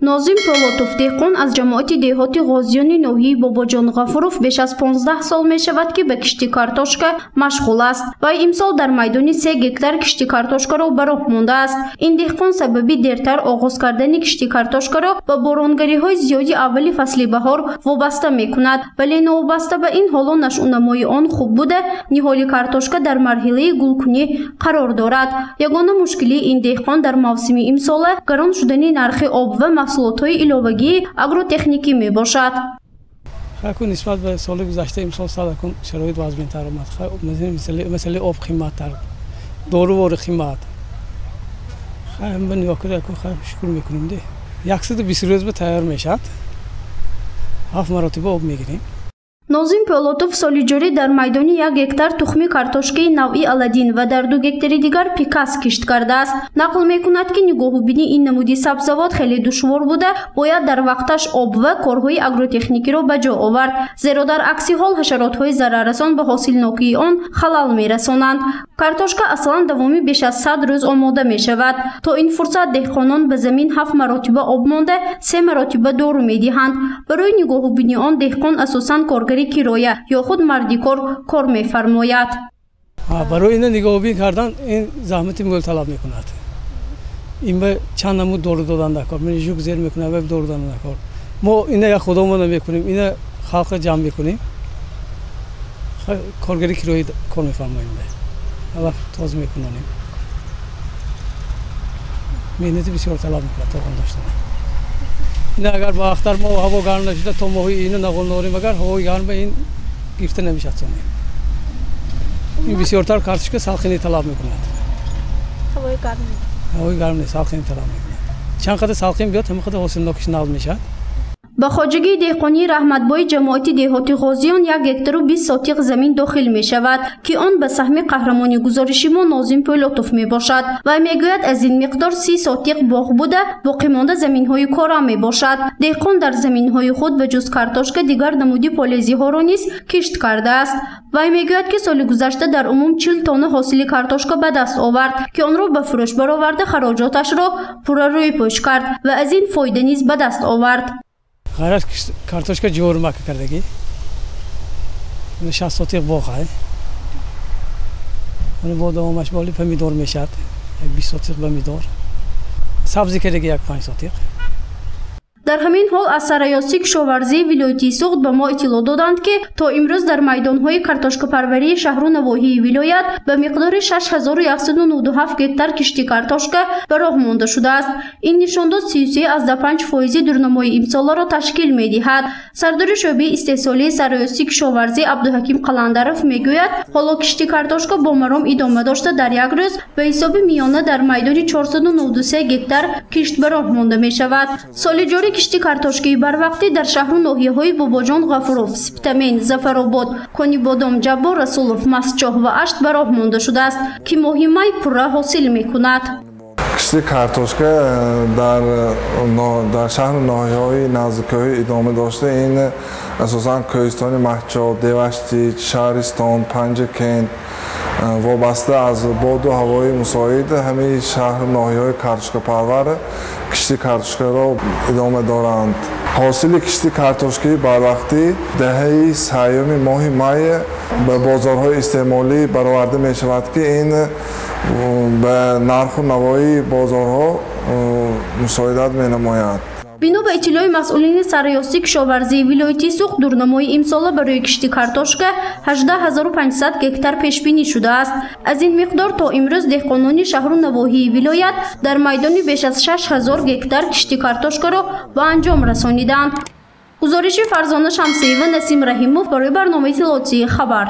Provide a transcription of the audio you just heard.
Нозим Полотов, деҳқон аз ҷамоати деҳоти Ғозиёни ноҳияи Бобоҷон Ғафуров, беш аз 15 сол мешавад, ки ба кишти картошка машғул аст ва имсол дар майдони 3 гектар кишти картошкаро ба роҳ мондааст. Ин деҳқон сабаби дертар оғоз кардани кишти картошкаро ба боронгариҳои зиёди аввали фасли баҳор вобаста мекунад, вале новобаста ба ин ҳоло нашъунамои он хуб буда, ниҳоли картошка дар марҳилаи гулкунӣ қарор дорад. Ягона мушкилии ин деҳқон дар мавсими имсола гарон шудани нархи об ва маҳсулотҳои иловагии агротехникӣ мебошад. Хайкун нисбат ба соли гузашта имсол садакун шароит вазминтар омад. Масъалаи об қиматтар, дорувори қимат. Хай ба нигоҳ кунед, хай шукр мекунем де. 120 рӯз ба тайёр мешавад. 7 маротиба об мегирем. Нозим Полотов соли ҷорӣ дар майдони 1 гектар тухми картошкаи навъи Аладдин ва дар 2 гектари дигар пикас кишт кардааст. Нақл мекунад, ки нигоҳубини ин намуди сабзавот хеле душвор буда, бояд дар вақташ об ва корҳои агротехникиро ба ҷо овард, зеро дар акси ҳол ҳашаротҳои зараррасон ба ҳосилнокии он халал мерасонанд. Картошка аслан давоми беш аз 100 рӯз омода мешавад. То ин фурсат деҳқонон ба замин 7 маротиба об монда, 3 маротиба дору медиҳанд. Барои нигоҳубини он деҳқон асосан коргари кироя ё худ мардикор кор мефармояд. Барои ина нигоҳубин кардан ин заҳмати мӯл талаб мекунад. Ин ба чанд намуд дору додан дар кор, жук зер мекунад ва дору додан дар кор. Мо ина як худомон мекунем, ина халқа ҷамъ мекунем, коргари кироя кор мефармоем, алаф тоз мекунонем. Меҳнати бисёр талаб мекунад тоғон доштан. Ина агар ба ахтар мо ҳаво гарм нашуда то моҳи июн нағол норем, агар ҳавои гарм ба ин гирифта намешавад сонем. Ин бисёртар картошка салқинӣ талаб мекунад. Ҳавои гарм? Ҳавои гарм не, салқинӣ талаб мекунад. Чанд қадар салқин биёд, ҳамин қадар ҳосилнокиш нағз мешавад. Ба хоҷагии деҳқонии Раҳматбои ҷамоати деҳоти Ғозиён 1 гектару 20 сотиқ замин дохил мешавад, ки он ба саҳми қаҳрамони гузориши мо Нозим Полотов мебошад ва мегӯяд, аз ин миқдор 30 сотиқ боғ буда, боқимонда заминҳои кора мебошад. Деҳқон дар заминҳои худ ба ҷуз картошка дигар намуди полезиҳоро низ кишт кардааст. Вай мегӯяд, ки соли гузашта дар умум 40 тонна ҳосили картошка ба даст овард, ки онро ба фурӯш бароварда хароҷоташро пурра рӯйпӯш кард ва аз ин фоида низ ба даст овард. Ғайр аз картошка ҷӯрмака кардагӣ, 60 сотиқ боғ ҳай, бо давомаш боли помидор мешавад, 20 сотиқ помидор, сабзӣ кардагӣ 5 сотиқ. Дар ҳамин ҳол аз сарраёси кишоварзии вилояти Суғд ба мо иттилоъ доданд, ки то имрӯз дар майдонҳои картошкапарварии шаҳру навоҳии вилоят ба миқдори 6197 гектар кишти картошка ба роҳ монда шудааст. Ин нишондод 33,5% дурнамои имсоларо ташкил медиҳад. Сардори шӯъбаи истеҳсолии сарраёси кишоварзӣ Абдуҳаким Қаландаров мегӯяд, ҳоло кишти картошка бо маром идома дошта, дар як рӯз ба ҳисоби миёна дар майдони 493 гектар кишт ба роҳ монда мешавад. Соли ҷорӣ кишти картошкаи барвақтӣ дар шаҳру ноҳияҳои Бобоҷон Ғафуров, Спитамен, Зафаробод, Конибодом, Ҷаббор Расулов, Мастчоҳ ва Ашт ба роҳ монда шудааст, ки моҳи май пурра ҳосил мекунад. Кишти картошка дар шаҳру ноҳияҳои наздиккӯҳӣ идома дошта, ин асосан кӯҳистони Мастчоҳ, Деваштич, Шаҳристон, Панҷакент вобаста аз боду ҳавои мусоид ҳамаи шаҳру ноҳияҳои картошкапарвар кишти картошкаро идома доранд. Ҳосили кишти картошкаи барвақтӣ даҳаи сеюми моҳи май ба бозорҳои истеъмолӣ бароварда мешавад, ки ин ба нарху навои бозорҳо мусоидат менамояд. Бино ба иттилои масъулини сарраёси кишоварзии вилояти Суғд, дурнамои имсола барои кишти картошка 18500 гектар пешбинӣ шудааст. Аз ин миқдор то имрӯз деҳқонони шаҳру навоҳии вилоят дар майдони беш аз 6000 гектар кишти картошкаро ба анҷом расониданд. Гузориши Фарзона Шамсиева, Насим Раҳимов барои барномаи иттилоотии Хабар.